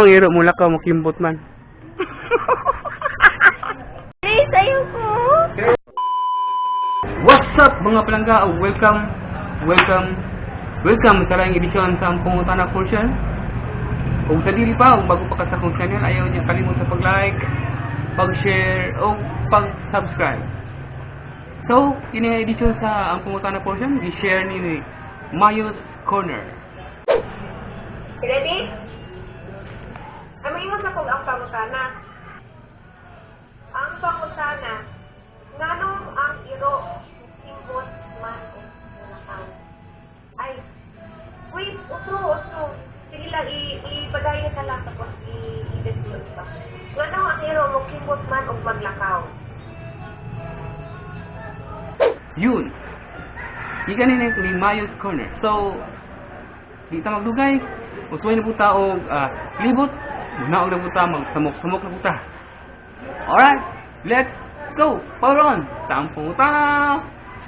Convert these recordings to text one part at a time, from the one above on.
Ngano ang iro mo lakaw mo kimbot man? Please, ayoko. What's up, mga palangga? Welcome, welcome, welcome sa laing edisyon sa Ampong Utana Portion. Kung sa dili pa, kung bago pa ka sa akong channel, ayaw niya kalimot sa pag-like, pag-share, o pag-subscribe. So, kini nga edisyon sa Ampong Utana Portion, i-share ni Mayos Corner. Ready? Ay, maingon na kung ang pangutana. Ang pangutana, nganong ang iro kimbot man og mulakaw? Ay, wait, utro, utro. Sige lang, ipadayon na lang tapos i-disclose pa. Nganong ang iro mo kimbot man og maglakaw? Yun. Gikan ni Mayos Corner. So, di ta magdugay. Usuway na puta og libot. Munaog na puta, magsamok-samok na puta. Alright, let's go! Power on! Sa Ampong Utana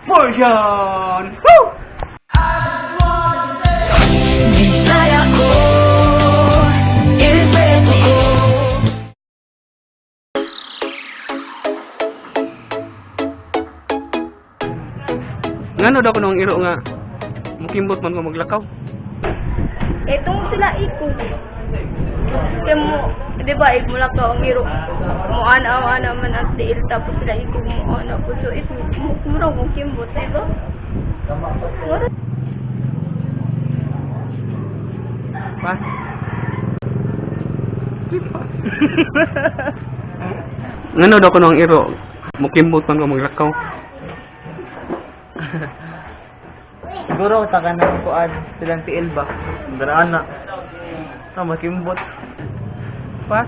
Portion! Woo! Bisaya ko, irespeto ko. Ngano daw kuno ang iro nga mukimbot man ko maglakaw? Eh, tungod sila iko. Kaya mo, di ba, ik mula ka ang iro. Mo ana ana man ang tiil tapos sila iko mo ana po. So, it mura kong kimbot, di ba? Mura. Pas. Ngano daw kuno ang iro mukimbot man ko maglakaw? Siguro sa kanang kuan silang tiil ba? Daraan na. Ah, makimbot. Pas.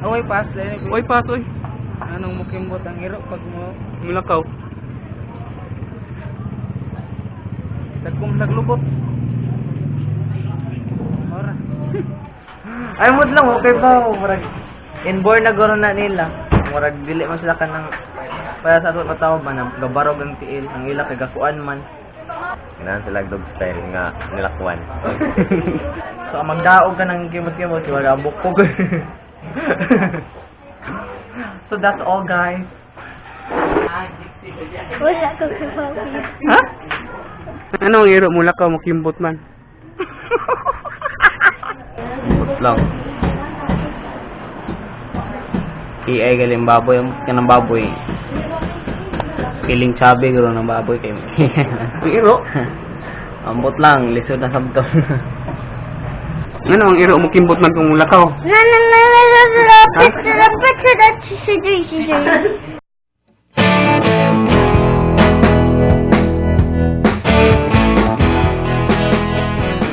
Oy, pas. Oy, pas oy. Anong mukimbot ang iro pag mo Mulakaw. dagkom naglubot? Ora. Ay mod lang okay ba murag inborn na guro na nila. Murag dili man sila kanang para sa ato tao ba na gabarog ang tiil ang ila kay gakuan man. Ganahan sila dog style nga nilakwan. So ang magdaog ka ng kimot-kimot kay wala bukog. So that's all, guys. Wala ko kimbot. Ha? Ano ang iro mo lakaw mukimbot man? Kimbot lang. AI galing baboy ang kanang baboy. Feeling chubby guro ng baboy kay. Ang iro? Ambot lang, lisod na sabton. Ano ang iro mukimbot man kung mulakaw? Na na na na na na na na na.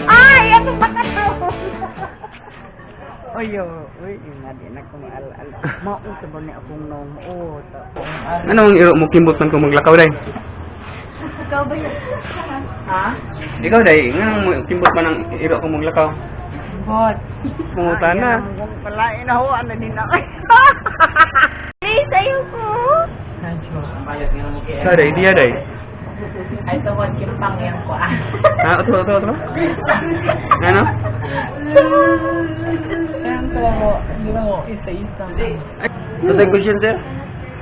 Ay, ako baka. Oy, oy, ina di na ko maal-al. Mao sa ba ni akong nong o ta. Ano ang iro mukimbot man kung maglakaw day? Ikaw ba yun? Ha? Ikaw day, ngano mukimbot man ang iro kung maglakaw? Bot. Pangutan na. Palain na ho ano din na. Please, ayoko. Sa day, diya day. Ay tungod kimpang yang ko ah. Ha, otro, otro, otro. Ano? Yang ko mo, hindi mo isa-isa. Ito question, sir.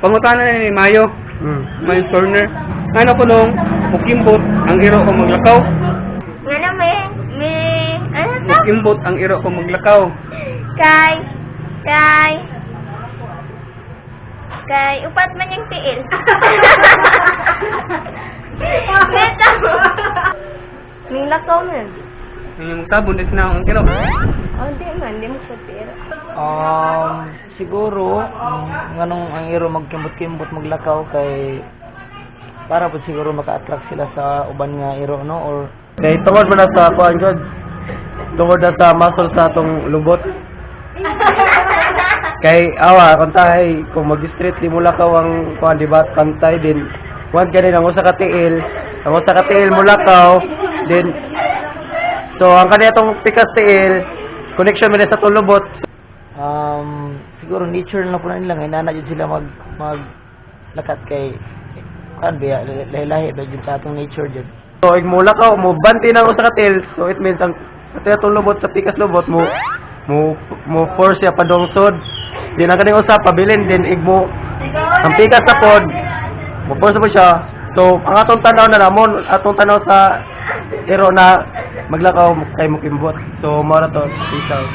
Pangutana na ni Mayo. Mayo Corner. Ano ko nung mukimbot ang iro kung maglakaw? Nga na may, ano to? Mukimbot ang iro kung maglakaw. Kay, upat man yung tiil. Nito. Ning lakaw man. Yung tabon, din na ang iro. Oh, di man, di mo sa tiil. Siguro nganong ang iro magkimbot-kimbot maglakaw kay para po siguro maka-attract sila sa uban nga iro, no, or Kay tungod man na sa kuan god. Tungod na sa muscle sa atong lubot. Kay awa kung tahay kung mag-street di mo lakaw ang kuan, di ba, pantay din. Kuan ka din ang usa ka tiil, ang usa ka tiil mo lakaw din. So ang kaniya tong pikas tiil, connection man sa atong lubot. Siguro nature na po na nila nga inana jud sila mag mag lakat kay kuan ba lahi-lahi ba jud sa atong nature jud. So ig mo lakaw mo banti na ang usa ka tiil, so it means ang sa atong lubot sa pikas lubot mo Mo mo force siya padungsod. Din ang kaning usa pabilin din igmo ang pikas sa pod. Mo force po siya. So ang atong tanaw na namon, atong tanaw sa iro na maglakaw kay mokimbot. So mao ra to. Peace out.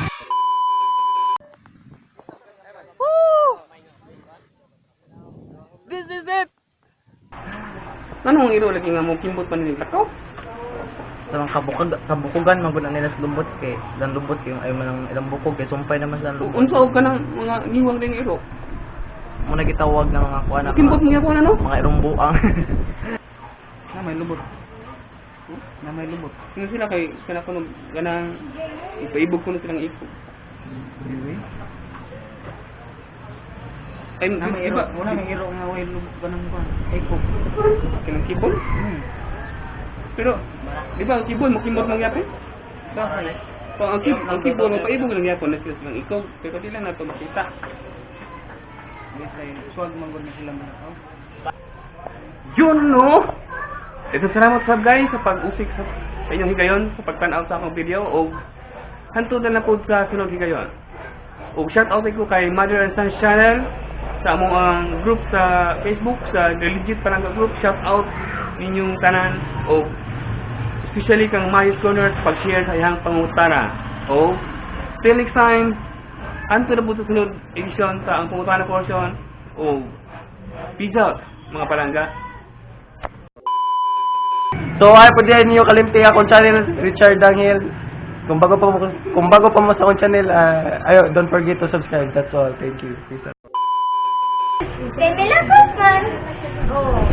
This is it! Anong iro lagi nga mo kimbot pa nila lakaw? Sa mga kabukog, kabukugan man gud ang nila sa lubot kay ilang lubot kay ay man ang ilang bukog kay sumpay naman sa lubot. Unsa og kanang mga ngiwang din iro? Mo na gitawag nga mga kuan na Kimbot mo gyapon ano? mga irong buang. Na may lubot. Na may lubot. Sino sila kay kana kuno ganang ipaibog kuno silang ikog. Ay, iba, wala may iro nga way lubot kanang kuan. Ikog. Kanang kibol? Pero, di ba ang kibol, mukimbot lang yapon? So, ang kibol, mapaibog lang yapon na sila silang ikog. Pero di lang nato makita. Swag man gud na sila mga. Yun, no? Ito, salamat sab guys sa pag-usik sa inyong higayon, sa pagtanaw sa akong video. O, hantod na na po sa sunod higayon. O, shout out ko kay Mother and Sons Channel, sa among ang group sa Facebook, sa The Legit Palangga Group. Shout out ninyong tanan. O, especially kang Mayos Corner sa pag-share sa iyang pangutana. O, till next time, anto na po sa sunod edisyon sa ang pangutana portion. O, peace out, mga palangga. So ay po diyan ninyo kalimti akong channel Richard Dangel. Kung bago pa mo sa akong channel, ayo don't forget to subscribe. That's all. Thank you. Peace out. Kay Milakaw man. Oo.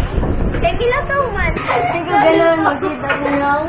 Kay Milakaw man. Sige, ganun. Magkita ko lang.